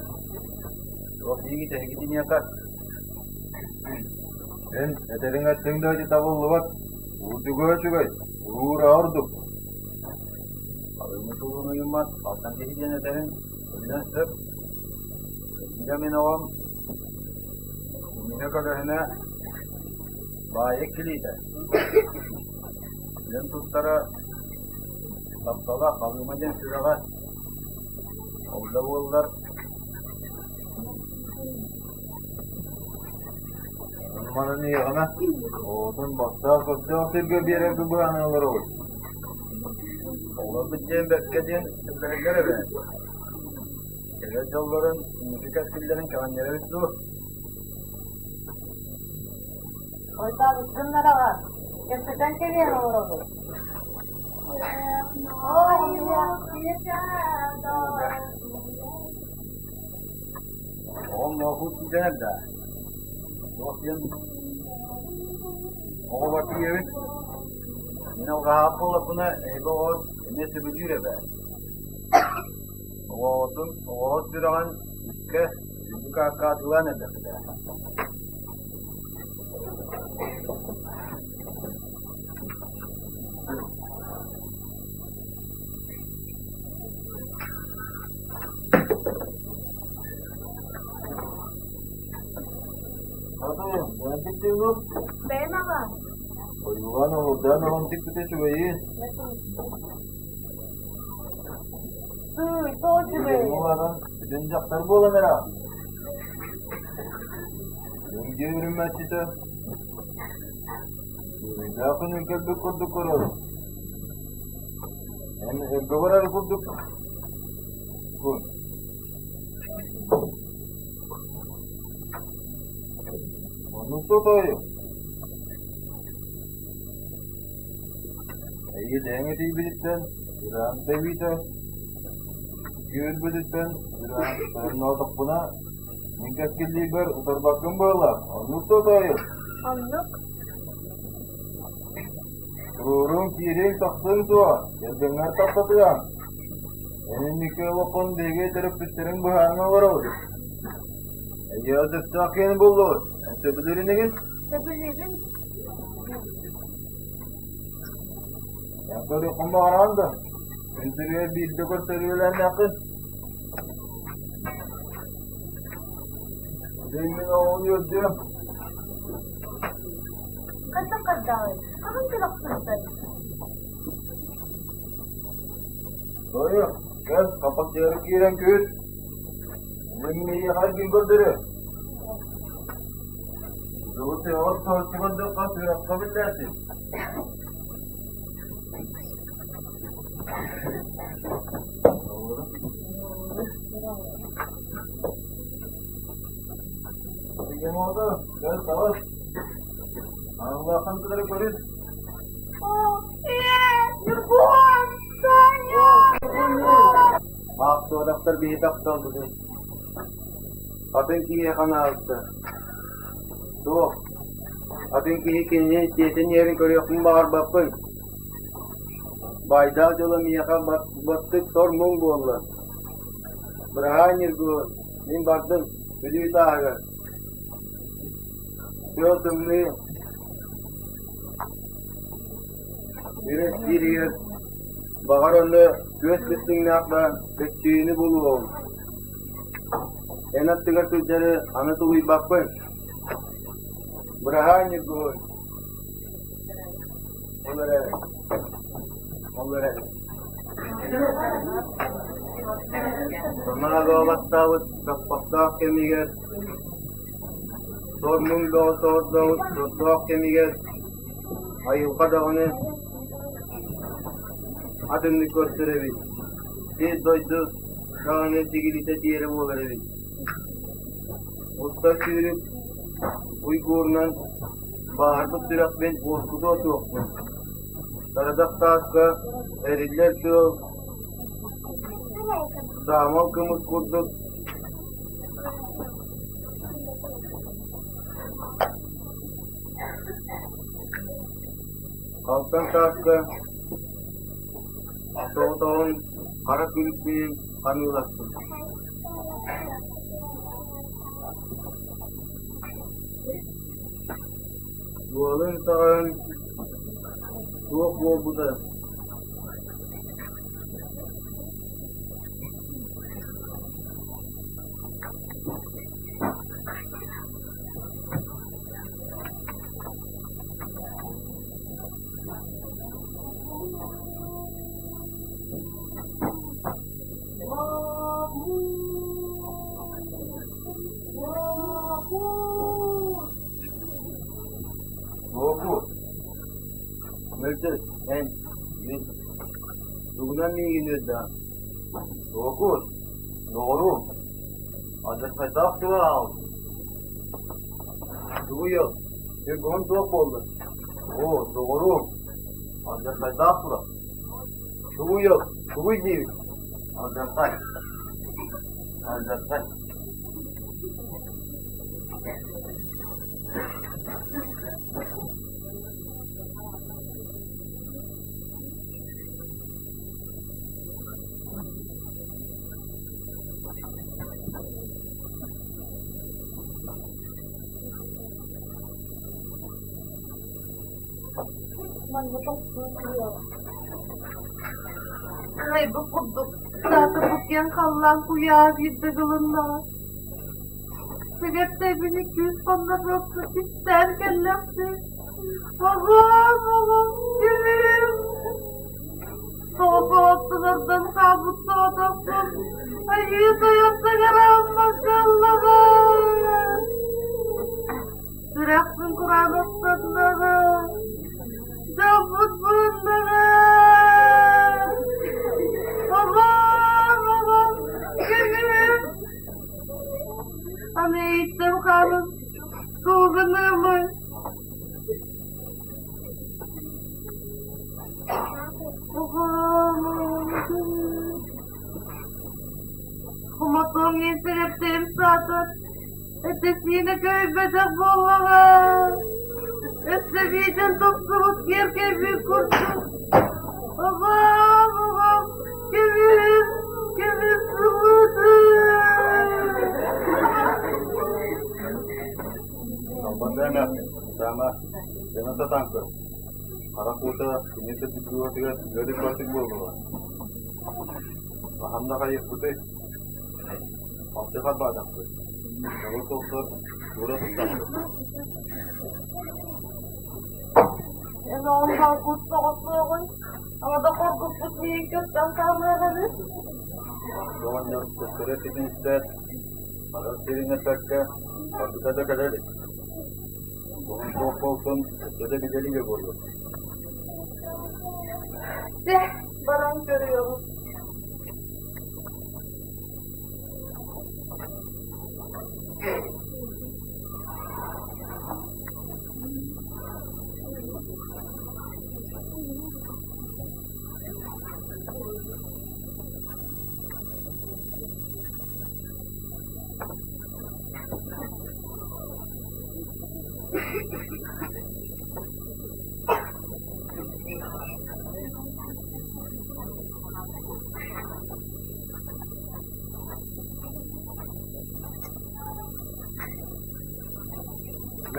туох диигит эһиги киниэхэ? Эн этэриҥ эттиҥ да ити табыллыбат, уурдуга үчүгэй, уруура ордук. Алыҥҥы тулун уйуммат алтан киһи диэн этэрин билэн сөп. Кырдьыга мин оҕом кинигэ көлөһүнэ баайа иккилиитэ. Дьон туттара таптала халыма диэн сүрэҕэ. Ол да буоллар Манан иэҕинэ, оҕотун бастаах көрдөөх сиргэ биэрэргэ быһаанан олоробут. Оҕолорбут диэн бэркэ диэн сөбүлэһэллэр эбээт. Кэлэр дьоллорун, инники кэскиллэрин кэҕиннэрэбит дуо? Хойутаабыккын нараҕа, кэпсэтэн кэлиэн олоробут. Оҕом лоокуут сылдьан эрдэ. Туох диэн оҕолор тиийэбит. Мин алҕаһаах буоллахпына, эһиги оҕоҕут эмиэ сөбүлүүр эбээт. Оҕоҕутун, оҕоҕут сүрэҕин искэ, үрдүк аакка атыылаан эрдэххитэ. Бэйэм аҕа. Ойуулаан олордоон оҕом тикпитэ үчүгэйин. Тыый, тоҕо үчүгэй? Буолан, бүтүн дьахтар буолан эрэ. Өҥдүү үрүмэччитэ. Үөрүүлээх күнү кэлбит курдук көрөрүм. Эн эргэ барар курдук кун. Оннук тотойу. Иэдэйэҥ итийбититтэн, сүрэҕиҥ тэбиитэ күүһүрбүтүттэн сүрэҕиҥ тойонноотохпуна, мин кэскиллиирбэр утарбаккын буолла, оннук да тоойуом? Оннук. Туруоруҥ, киириэҥ, тахсыаҥ дуо? Кэргэҥҥэр тахсатыаҥ. Эн инники олоххун биһиги төрөппүттэриҥ быһааран олоробут. Эйиэхэ сөптөөх киһини буллубут. Эн сөбүлүүр инигин? Сөбүлүүбүн. Эн көрүөххүн баҕараҕын да? Күн сиригэр биирдэ көрсөрүөлээннээххин. Дьэ мин оҕону үөрдүөм. Хайдах хардаҕай? Хаһан кэлэхсибитэй? Тойо, кэл, хаппахчыгар киирэн күүт. Мин миэхэ эргин көрдөрүө. Дьолу сыаҕар соһуччу көрдөххө сүрэххэ биллээччи. Ийэм оҕото, кэл таҕыс. Аналлааххын кытары көрүс. Ийээ, Ньургуһун, Таня! Аахтыбатахтар биһи тапталбытын. Атын киһиэхэ анаабыттар. Суох, атын киһи кинини сиэтин иһэрин көрүөхпүн баҕарбаппын. Баайдаах дьоло миэхэ баттык сор-муҥ буолла. Быраһаай Ньургуһун, мин бардым, Бүлүү тааһыгар. Тыал тымныы Үрэс дииригэр баҕар онно күөс быстыҥнаах да көччүйүүнү булуоҕум. Эн аттыгар сылдьары аны тулуйбаппын. Быраһаай Ньургуһун. Ол эрэ, ол эрэ. Санаа баттаабыт саппахтаах кэмигэр, сор-муҥ бөҕө сордообут сордоох кэмигэр айылҕа даҕаны атыннык көрсөр эбит. Сир-дойду даҕаны сигилитэ тиэрэ буолар эбит. Устар сүүрүк уйгуурунан бааһырбыт сүрэхпин уоскутуо суохпун. Сарадах тааска эриллэр тыал саамал кымыс курдук Халтаҥ тааска соҕотоҕун хара күлүкпүнэн ханыыластым. Уолун саҕан туох буолбута Уопут, мөлтөс, эн, мин. Тугунан миигин үөрдэҕин? Уопут, доҕорум, алдьархайдаах тыла аҕалбыт. Тугуй ол? Ньургуһун туох буолла? Оо, доҕорум, алдьархайдаах тура. Тугуй ол? Тугуй диибин? Алдьархай. Алдьархай. Манна тохтуу туруоҕа. Кыайбыт курдук, саатырбыт диэн халлаан куйаа биирдэ гылыннаҕа. Сэгэттэйбини күүс хоннорбокко кистээн кэллэхпин. Оҕом, оҕом, кимим? Тоҕо хаалбыт соҕотохпун айыы тойон таҥарааммакка ыллаҕа. Сүрэхпин кураанахтаннаҕа, дьолбут булуннаҕа. Оҕом, оҕом, кимим? Аны ииттим хаалым, тугунумуй? диэн сэрэптэрим саатар, этэ-сиинэ көһүйбэтэх буоллаҕа. Өссө биитин тупсубут киэркэйбит курдук. Оҕом, оҕом, көмүс, көмүс сымыытым. Салбанда эмээхсин, ытаама, дьоно сатаан көр. Харах уута кини сырдык дууһатыгар ыарыйбатык буолуо. Хаһан да хайыахпытый? Халты харбаатахпыт. Норуот охсор, туора туттахпыт. Эн оҕом балкут соҕотуоҕун, ама да хоргуппут миигин көттөн хаалыах эбит. Оҕонньор төттөрү эппитин истээт, барар сирин эппэккэ, барбыта да кэлэ илик. Оҕом суох буолтун өссө да билэ илигэ буолуо. Чэ, баран көрүөҕүм.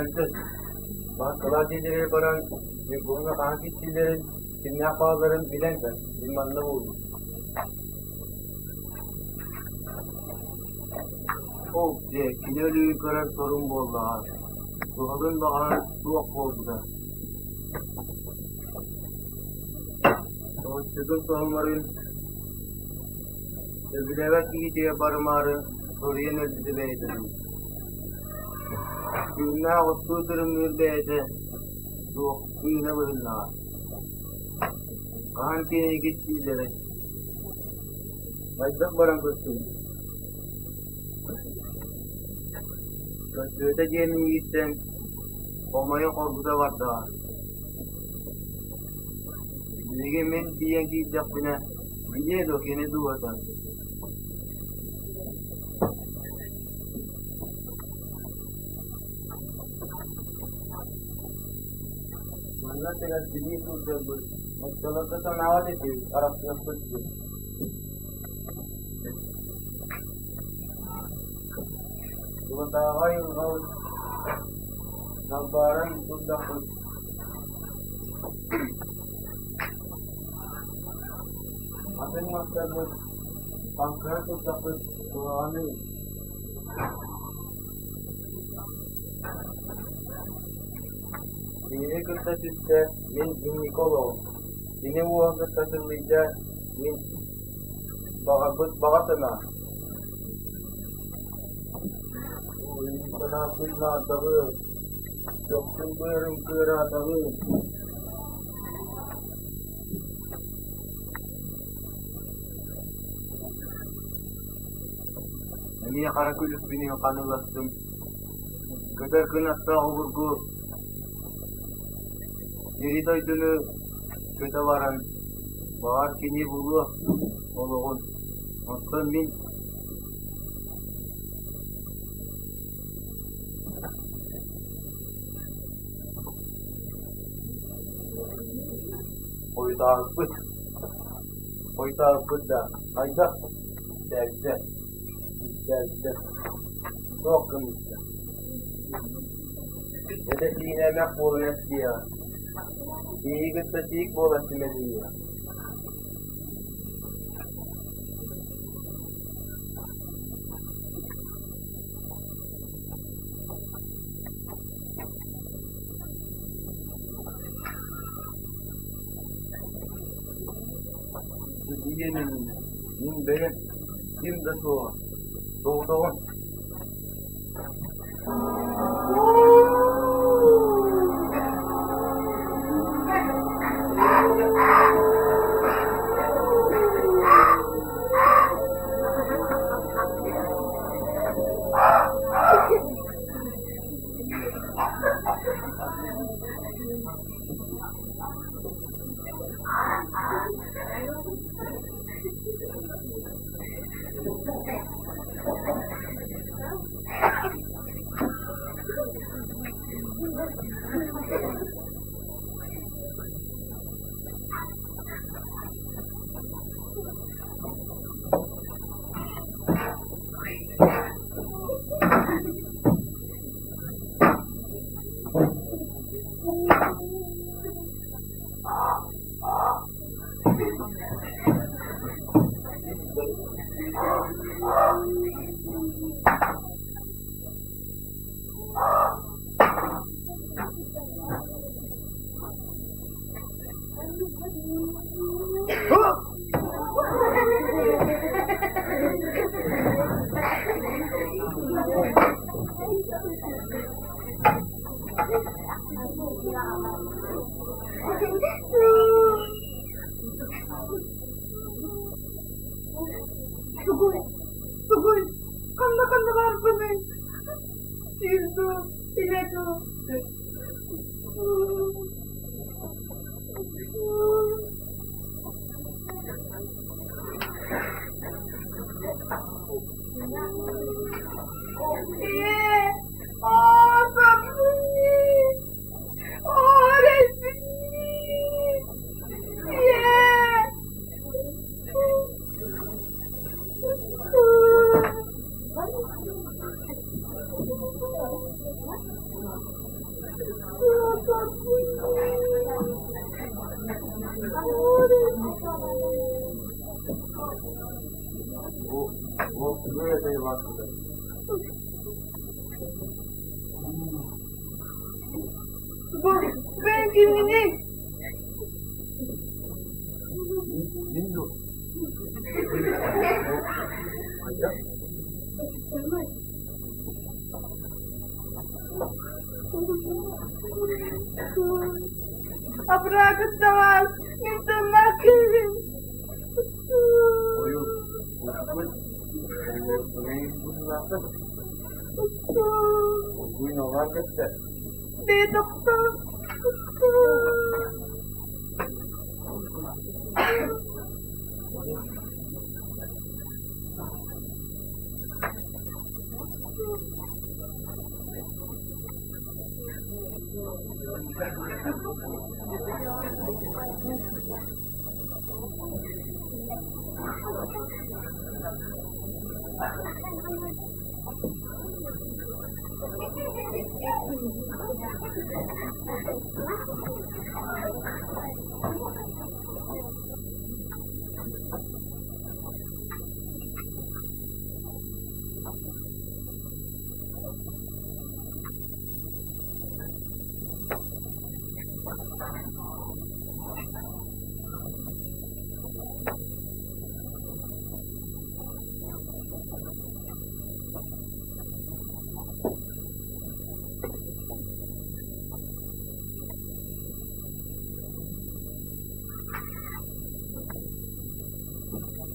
Мөлтөс, Баһыккалаах дьиэлэригэр баран Ньургуһуҥҥа хаһан кистииллэрин, кимнээх баалларын билэн кэл, мин манна буолуум. Ол дьэ, кини өлүүн көрөр сорум буоллаҕа, туһалын баҕарар суох буолбута. Соһуччутун соһумарын сөбүлээбэт киһитигэр барымаары соруйан өлбүтэ бэйэтэ дуу. Тыыннаах оттуу тырымныыр бэйэтэ суох тыына быһыннаҕа. Хаһан киһини кистииллэрэй? Хайдах баран көрсүбүт? Көрсүөтэ диэн миигиттэн хомойо хоргута бардаҕа. Билигин мин тиийэн киирдэхпинэ, билиэ дуо кини дууһата? Манна тэгэлдьилии сылдьарбыт, оччолорго санаабат этибит, арахсыахпыт диэн. Тулатааҕы айылҕабыт далбааран турдахпыт. Атын мастарбыт хаҥкыһан турдахпыт куһаҕаный. Кинини кытта түстэ мин инники олоҕум, кини уоһун кытта сыллыйда мин баҕарбыт баҕа санаа. Санаа туймаардабы, көхсүм быарым кыараатабы. Эмиэ хара күлүкпүнүү ханыыластым, көтөр кынаттаах обургу сири-дойдуну көтө баран, баҕар кини булуо олоҕун, оттон мин Хойутаабыппыт, хойутаабыппыт да, хайдах Истээбиттэр, истээбиттэр, туох гыммыттар Этэ-сиинэ эмэх буолан эстиэҕэ, тииһи кытта тиик буолан симэлийиэҕэ. Диэн иннинэ мин бэйэм ким да суоҕа, соҕотоҕун. Тугуй, тугуй, ханна-ханна баарбыный? Сир дуу, илэ дуу? Ээ, аа, саппынныы! Аа, эрэйбиннии! Ийээ! Бу бу тугу этэй бардылар? Бу бэйэҥ кимҥиний? Мин дуо? Хайдах? Абыраа кыттаҕас, мин тыллаах киһибин. Ойуу, куһаҕан, быһыылааххын. Оргууй наллаан кэттэ. Бэйэ тохтоо.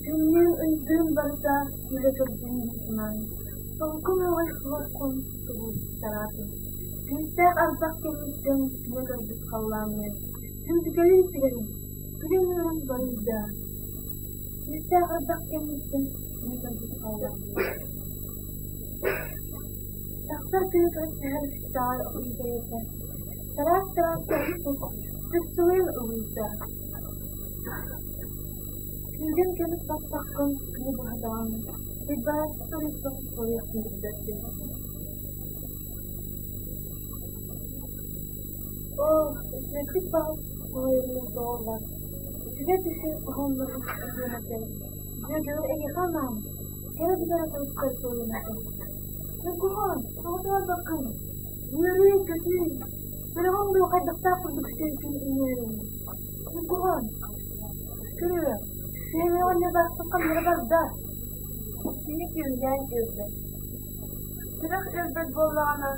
Күннүүн ыйдыын барыта үлэ көрдүүн быһыытынан, солкун аҕай суоххун тугуйдараатын, күүстээх ардах кэнниттэн күнэ көрбүт халлааны, сүүтүкэлин сигэрин, күлүн үөрэн барыйда. Күүстээх ардах кэнниттэн күнэ көрбүт халлааны. Тахсар күнү көрсүһэр үстэҕэр ыйдайата, тараас-тараас соҕустук сыпсылыйан ылыйда. Күүгэн көмүс баттаххын күнү быһа даҕаны сыйбааччы суруйсан суруйахпын билбэппин. Оо, үчүгэйдик баҕас суруйарынан тоҕоллор, үчүгэй түсү хоһооннорун этиэм этэ, дьүөгэбэр эйиэхэ анаан, кэрэ бүтэрэ тылыттар суруйан этэ. Ньукуһун, тоҕо саҥарбаккын? Үөрүү-көтүү, сүрэҕиҥ дуу хайдахтаах курдук сиэҥкин үҥүөрүҥ. Ньукуһун, көрүө, сиэмэ оҕонньор барахсан ханна барда? Кини күөллээн өлбөт. Сүрэх өлбөт буоллаҕына,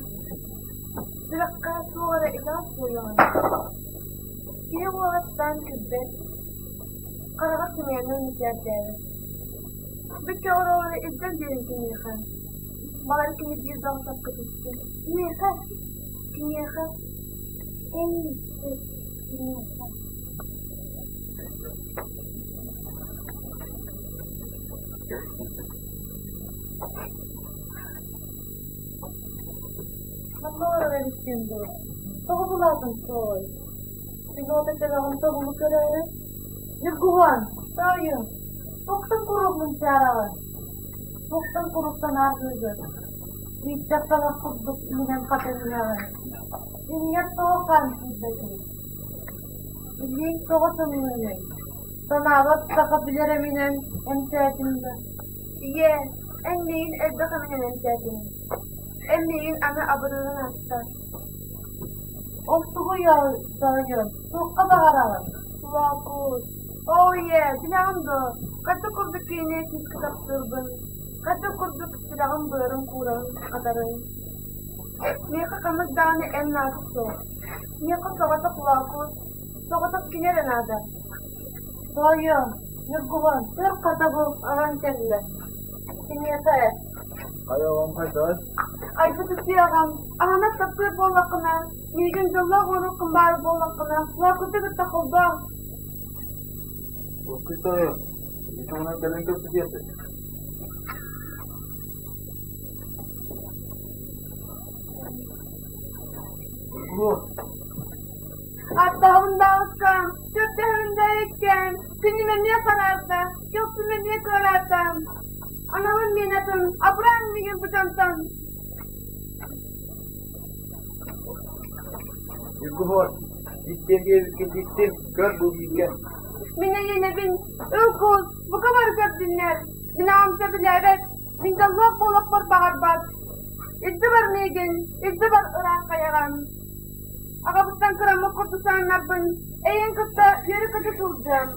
сүрэххэ туох эрэ итэҕэс буолуоҕа. Киһи уоҕуттан күлбэт, хараҕа сымыйанан мичээрдээбэт. Бүккэ оруоллары илдьэн биэриҥ киниэхэ. Баҕар кини биир бөҕө сапка түстүн. Киниэхэ, киниэхэ, эй, киниэхэ. Манна олорор эбиккин дуо? Тоҕо былаатыҥ суоҕуй? Пилота төбөҕүн тобулу көрөөрү Ньургуһун, тоойуом, туохтан куруук мунчаараҕын? Туохтан куруук санааргыыгын? Ииттэх талах курдук үүнэн хатан иһэҕин. Инньэр тоҕо хаан киирбэтий? Илииҥ тоҕо тымныыный? Санаабат саха билэр эминэн эмтээтим да. Ийээ, эн миигин элбэх эминэн эмтээтиҥ. Эн миигин аны абырыырын аахта. Ол тугуй тоойуом, туохха баҕараҕын? Лоокуут. Оо ийээ, билэҕин дуо, хайдах курдук киһини күүскэ таптыырбын, хайдах курдук сүрэҕим-быарым куурарын хатарын. Миэхэ ханнык даҕаны эн наада суох. Миэхэ соҕотох Лоокуут, соҕотох кини эрэ наада. Тоойуом, Ньургуһун, өр хата бу аҕаҥ кэллэ. Киниэхэ эт. Хайа оҕом хайдаҕый? Айбыт үтүө аҕам, аһынар таптыыр буоллаххына, миигин дьоллоох оҥоруоххун баар буоллаххына, Лоокуту кытта холбоо. Уоскуй тоойуом, ити туһунан кэлин кэпсэтиэхпит. Ньургуһун, Аттаһабын даҕыскам, көрдөһөбүн да иккэн, күнүм эмиэ хараарда, көхсүм эмиэ кыараата. Аналым мин атын, абыраан миигин бу дьонтон. Ньургуһун, истиэм диэбиккин истим, көр бу бииргэ. Мин эйиэнэбин, ыл куус, бука бары көрдүннэр. Мин аҕам сөбүлээбэт, мин дьоллоох буолуохпар баҕарбат. Илдьи бар миигин, илдьи бар ыраах хайаҕам. Аҕабыттан кыраммыт курдук сананарбын, эйигин кытта үөрэ-көтө сылдьыам.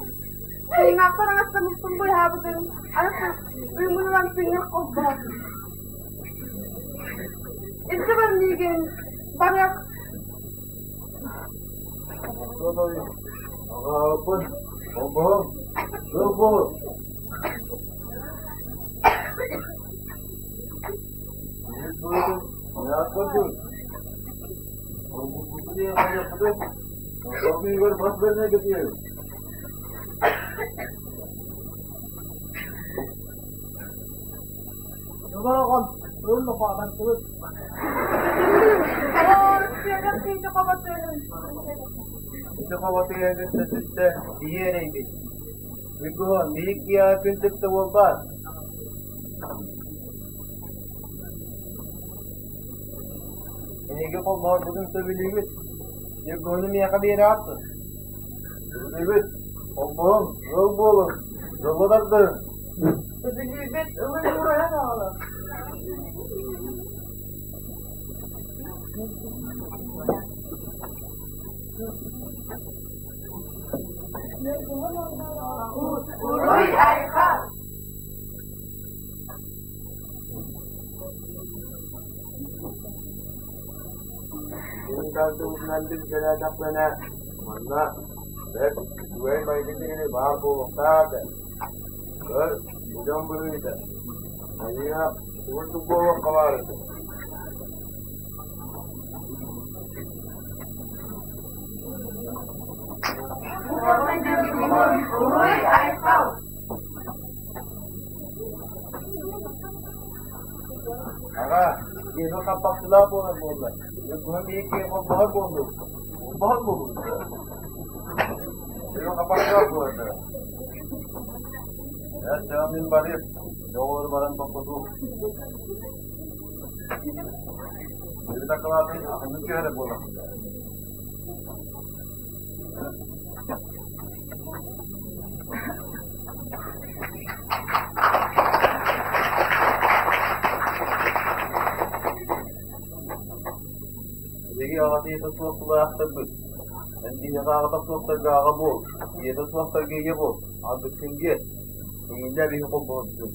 Тыыннаахтар аҥастаммыппын быыһаабытыҥ, аны тыыммын ылан тыыҥҥын холбоо. Илдьэ бар миигин, барыах. Аҕаабыппын, холбоһуҥ, ыал буолуҥ. Оҕом, ылла баҕардыбыт. Оо, сүөдэр киһи хоботуһун. Ити хоботуйа кытта сүттэ, биһи эрэйбит. Ньукуһун, биһик киэһэ күн тыкта буолбаат? Эһиги холбоһорбутун сөбүлүүгүт? Ньургуһуну миэхэ биэрэ аттын. Сөбүлүүбүт. Холбоһуҥ, ыал буолуҥ, дьолло тардыҥ. Сөбүлүүбүт, ылын уурайан аҕалар. Уруй айхал! Күн тардыбытынан билгэлээтэхпинэ, манна бэрт үчүгэй майгы сигили баар буолуохтаах этэ. Көр, бу дьон быһыыта, айыыһа курдук буолуохха баар этэ. Уруй айхал! Аҕа, дьиэбин хаппахчылаах буолар буолла. Ньургуһун биһикки холбоһор буоллун. Холбоһор буоллун. Дьиэбин хаппахчылаах буолар. Ээ, мин барыам. Доҕор баран тохтотуу. Дьиэбин акылаатын ханнык түһэрэ буолар. Биһиги аҕа ийэтэ суох тулаайахтарбыт. Эн биһиэхэ аҕата суохтарга аҕа буол, ийэтэ суохтарга ийэ буол, аҕабыттын диэ. Көҥүллээ биһи холбоһорбутун.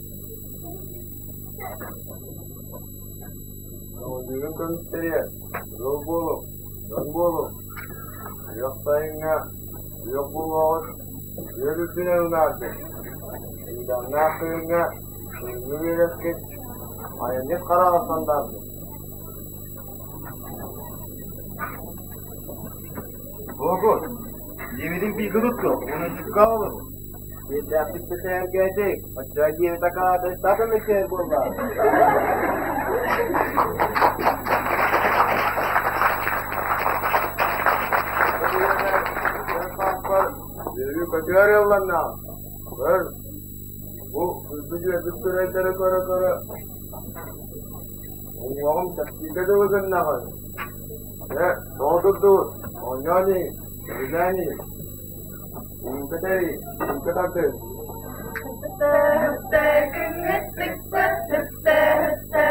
Көҥүллүүгүн көмүстэриэ, ыал буолуҥ, дьон буолуҥ. Күөх сайыҥҥа күөх буолуоҕут, күөл үрдүнэн унаардын. Ыйдаҥнаах кыһыҥҥа кыһыҥҥы үөрэскит, айанньыт хараҕа сандаардын. Буокут, дьиэбитин бииргэ туттуо, уонунчукка аҕалын. Биирдээхпит да сэһэргээтик, оччоҕо дьиэбит акаата ыстаатын да түһэр буоллаҕа. Үөрбүт-көтүө арыалланнаҕым. Көр, бу күлбүт-үөрбүт күрэйдэри көрө-көрө уҥуоҕум чэпчииргэ дылы гыннаҕын. Дьэ, тоҕо турдугут? Оонньоон иһиҥ, сөбүлээн иһиҥ. Уҥка тэрий, уҥка тардыҥ. Күҥҥүт тыкта, тыкта, тыкта,